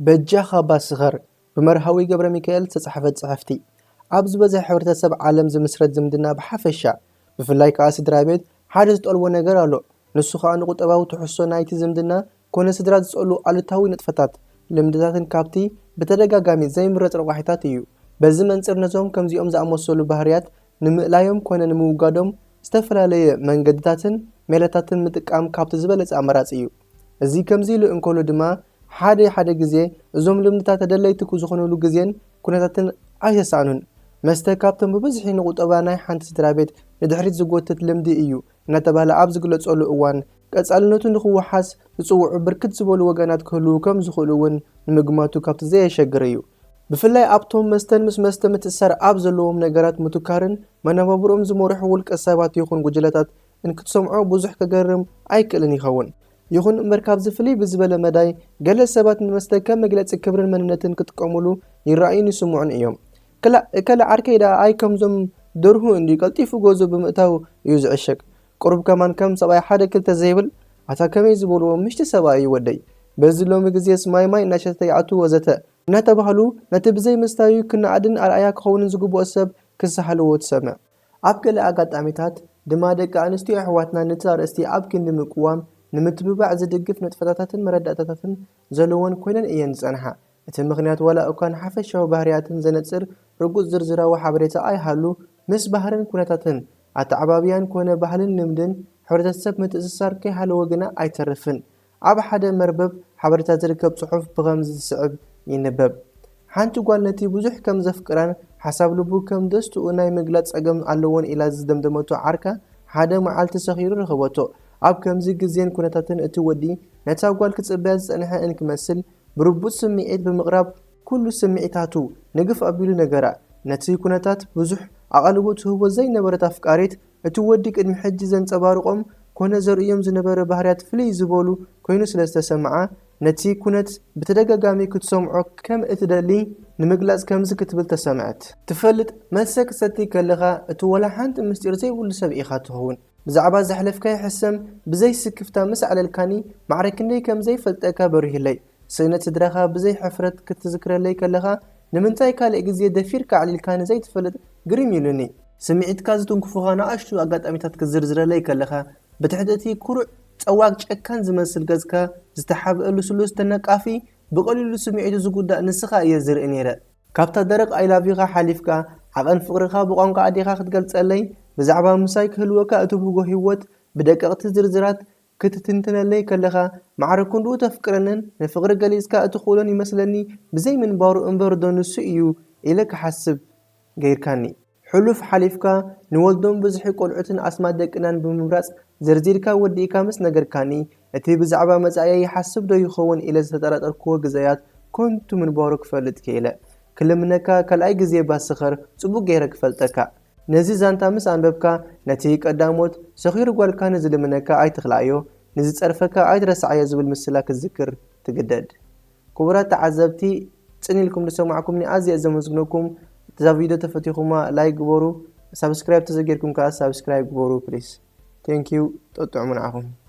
በጃኻ ባስኸር ብመርሃዊ ገብረ ሚካኤል ዝተጻሕፈት ጽሕፍቲ። ኣብ ዝበዝሐ ሕብረተሰብ ዓለም ዝምስረት ዝምድና ብሓፈሻ፣ ብፍላይ ከኣ ስድራ ቤት፣ ሓደ ዝጠልቦ ነገር ኣሎ። ንሱ ከኣ ንቁጠባዊ ትሕዝቶ ናይቲ ዝምድና ኮነ ስድራ ዝጸሉ ኣሉታዊ ንጥፈታት፣ ልምድታትን ካብቲ ብተደጋጋሚ ዘይምረጽ ረቋሒታት እዩ። በዚ መንጽር ነዞም ከምዚኦም ዝኣመሰሉ ባህርያት ንምእላዮም ኮነ ንምውጋዶም ዝተፈላለየ መንገድታትን ሜላታትን ምጥቃም ካብቲ ዝበለጸ ኣማራጺ እዩ። እዚ ከምዚ ኢሉ እንከሎ ድማ ሓደ ሓደ ግዜ እዞም ልምድታት ተደለይቲ ዝኾኑሉ ግዜን ኩነታትን ኣይተሳእኑን። መስተ ካብቶም ብብዝሒ ንቁጠባ ናይ ሓንቲ ስድራ ቤት ንድሕሪት ዝጎትት ልምዲ እዩ እናተባህለ ኣብ ዝግለጸሉ እዋን ቀጻልነቱ ንኽወሓስ ዝጽውዑ ብርክት ዝበሉ ወገናት ክህልዉ ከም ዝኽእሉ እውን ንምግማቱ ካብቲ ዘየሸግር እዩ። ብፍላይ ኣብቶም መስተን ምስ መስተ ምትእሳር ኣብ ዘለዎም ነገራት ምትኳርን መነባብሮኦም ዝመርሑ ውልቀ ሰባት ይኹን ጉጅለታት እንክትሰምዖ ብዙሕ ከገርም ኣይክእልን ይኸውን። ይኹን እምበር ካብዚ ፍልይ ብዝበለ መዳይ ገለ ሰባት ንመስተ ከም መግለጺ ክብርን መንነትን ክጥቀሙሉ ይረኣዩን ይስምዑን እዮም። ክላእ እከለ ዓርከይ ደኣ ኣይ ከምዞም ደርሁ እንድዩ ቀልጢፉ ገዝኡ ብምእታው እዩ ዝዕሸግ። ቁሩብ ከማን ከም ሰብኣይ ሓደ ክልተ ዘይብል ኣታ ከመይ ዝበልዎ ምሽቲ ሰብኣይ እዩ ወደይ። በዚ ሎሚ ግዜስ ማይ ማይ እናሸተ ይኣቱ ወዘተ እናተባህሉ ነቲ ብዘይ ምስታዩ ክነኣድን ኣርኣያ ክኸውንን ዝግብኦ ሰብ ክሰሃልዎ ትሰምዕ። ኣብ ገለ ኣጋጣሚታት ድማ ደቂ ኣንስትዮ ኣሕዋትና ነቲ ኣርእስቲ ኣብ ክንዲ ምቅዋም ንምትብባዕ ዝድግፍ ንጥፈታታትን መረዳእታታትን ዘለወን ኮይነን እየን ዝጸንሓ። እቲ ምኽንያት ዋላ እኳ ንሓፈሻዊ ባህርያትን ዘነጽር ርጉጽ ዝርዝራዊ ሓበሬታ ኣይሃሉ፣ ምስ ባህርን ኩነታትን ኣተዓባብያን ኮነ ባህልን ልምድን ሕብረተሰብ ምትእስሳር ከይሃለወ ግና ኣይተርፍን። ኣብ ሓደ መርበብ ሓበሬታ ዝርከብ ጽሑፍ ብኸምዚ ዝስዕብ ይንበብ። ሓንቲ ጓል ነቲ ብዙሕ ከም ዘፍቅራን ሓሳብ ልቡ ከም ዘስትኡ ናይ ምግላጽ ጸገም ኣለዎን ኢላ ዝደምደመቶ ዓርካ ሓደ መዓልቲ ሰኺሩ ረኸበቶ። ኣብ ከምዚ ግዜን ኩነታትን እቲ ወዲ ነታ ጓል ክጽበያ ዝጸንሐ እንክመስል ብርቡጽ ስምዒት ብምቕራብ ኩሉ ስምዒታቱ ንግፍ ኣቢሉ ነገራ። ነቲ ኩነታት ብዙሕ ኣቓልቦ ትህቦ ዘይነበረት ኣፍቃሪት እቲ ወዲ ቅድሚ ሕጂ ዘንጸባርቖም ኮነ ዘርእዮም ዝነበረ ባህርያት ፍልይ ዝበሉ ኮይኑ ስለ ዝተሰምዓ፣ ነቲ ኩነት ብተደጋጋሚ ክትሰምዖ ከም እትደሊ ንምግላጽ ከምዚ ክትብል ተሰምዐት። ትፈልጥ፣ መስተ ክሰቲ ከለኻ እቲ ወላ ሓንቲ ምስጢር ዘይብሉ ሰብ ኢኻ ትኸውን። ብዛዕባ ዘሕለፍካዮ ሕሰም ብዘይ ስክፍታ ምስ ኣዕለልካኒ ማዕረ ክንደይ ከም ዘይፈልጠካ በሪሁለይ። ስእነት ስድራኻ ብዘይ ሕፍረት ክትዝክረለይ ከለኻ፣ ንምንታይ ካልእ ግዜ ደፊርካ ኣዕሊልካኒ ዘይትፈልጥ ግርም ኢሉኒ። ስምዒትካ ዝትንክፉኻ ንኣሽቱ ኣጋጣሚታት ክትዝርዝረለይ ከለኻ፣ ብትሕቲ እቲ ኩሩዕ ጸዋግ ጨካን ዝመስል ገጽካ ዝተሓብአ ልስሉስ ተነቃፊ፣ ብቐሊሉ ስምዒቱ ዝጉዳእ ንስኻ እየ ዝርኢ ነይረ። ካብታ ደረቕ I love you-ኻ ሓሊፍካ፣ ዓቐን ፍቕርኻ ብቋንቋ ኣዴኻ ክትገልጸለይ፣ ብዛዕባ ምሳይ ክህልወካ እትብህጎ ህይወት ብደቀቕቲ ዝርዝራት ክትትንትነለይ ከለኻ፣ ማዕረ ክንድኡ ተፍቅረንን ንፍቕሪ ገሊጽካ እትኽእሎን ይመስለኒ፣ ብዘይ ምንባሩ እምበር ዶ ንሱ እዩ ኢለ ክሓስብ ገይርካኒ። ሕሉፍ ሓሊፍካ፣ ንወልዶም ብዝሒ ቆልዑትን ኣስማት ደቅናን ብምምራጽ ዘርዚርካ ወዲእካ ምስ ነገርካኒ፣ እቲ ብዛዕባ መጻኢየይ ይሓስብ ዶ ይኸውን ኢለ ዝተጠራጠርክዎ ግዜያት ኮንቱ ምንባሩ ክፈልጥ ክኢለ። ክልምነካ ካልኣይ ግዜ ባስኸር ጽቡቕ ገይረ ክፈልጠካ። ነዚ ዛንታ ምስ ኣንበብካ፣ ነቲ ቀዳሞት ሰኺሩ ጓልካ ንዝልምነካ ኣይትኽልኣዮ፣ ንዝጸርፈካ ኣይትረስዓዮ ዝብል ምስላ ክትዝክር ትግደድ። ክቡራት ተዓዘብቲ፣ ጽን ኢልኩም ዝሰማዕኩምኒ ኣዝየ ዘመስግነኩም። እዛ ቪድዮ ተፈቲኹማ ላይክ ግበሩ፣ ሳብስክራይብ ተዘጌርኩም ከኣ ሳብስክራይብ ግበሩ ፕሊስ። ቴንኪዩ፣ ጠጥዑሙ ንዓኹም።